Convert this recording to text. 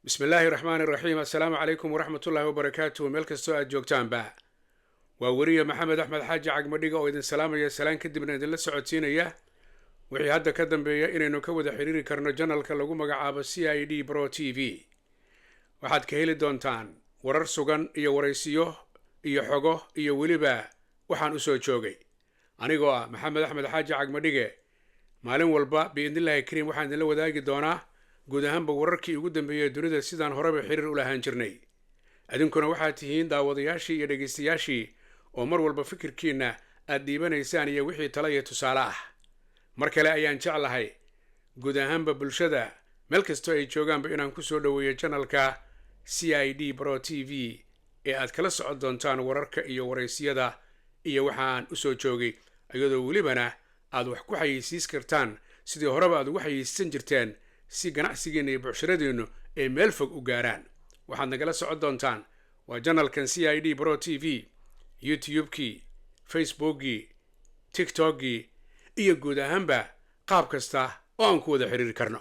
Bismi illaahi raxmaani raxiim. Assalaamu calaykum waraxmatullaahi wabarakaatuhu. Meel kastoo aad joogtaanba, waa weriye Maxamed Axmed Xaaji Cagmadhiga oo idin salaamaya. Salaan kadibna idinla socodsiinaya wixii hadda ka dambeeya inaynu ka wada xiriiri karno channelka lagu magacaabo CID Pro TV. Waxaad ka heli doontaan warar sugan iyo waraysiyo iyo xogo iyo weliba waxaan usoo joogay anigoo ah Maxamed Axmed Xaaji Cagmadhige. Maalin walba, biidnillahi kariim, waxaan idinla wadaagi doonaa guud ahaanba wararkii ugu dambeeyey dunida, sidaan horeba xiriir u lahaan jirnay. Idinkuna waxaad tihiin daawadayaashii iyo dhegaystayaashii oo mar walba fikirkiinna aad dhiibanaysaan iyo wixii tala iyo tusaale ah. Mar kale ayaan jeclahay guud ahaanba bulshada meel kastoo ay joogaanba inaan kusoo dhoweeyo channelka CID Pro TV ee aad kala socon doontaan wararka iyo waraysiyada iyo waxaan usoo joogay, iyadoo welibana aad wax ku xayeysiis kartaan sidii horeba aad ugu xayeysiisan jirteen, si ganacsigiinna iyo bucshiradiinnu ay meel fog u gaaraan. Waxaad nagala socon doontaan waa channelkan CID Pro TV, YouTube-kii, Facebookgii, TikTokgii iyo guud ahaanba qaab kasta oo aan ku wada xiriiri karno.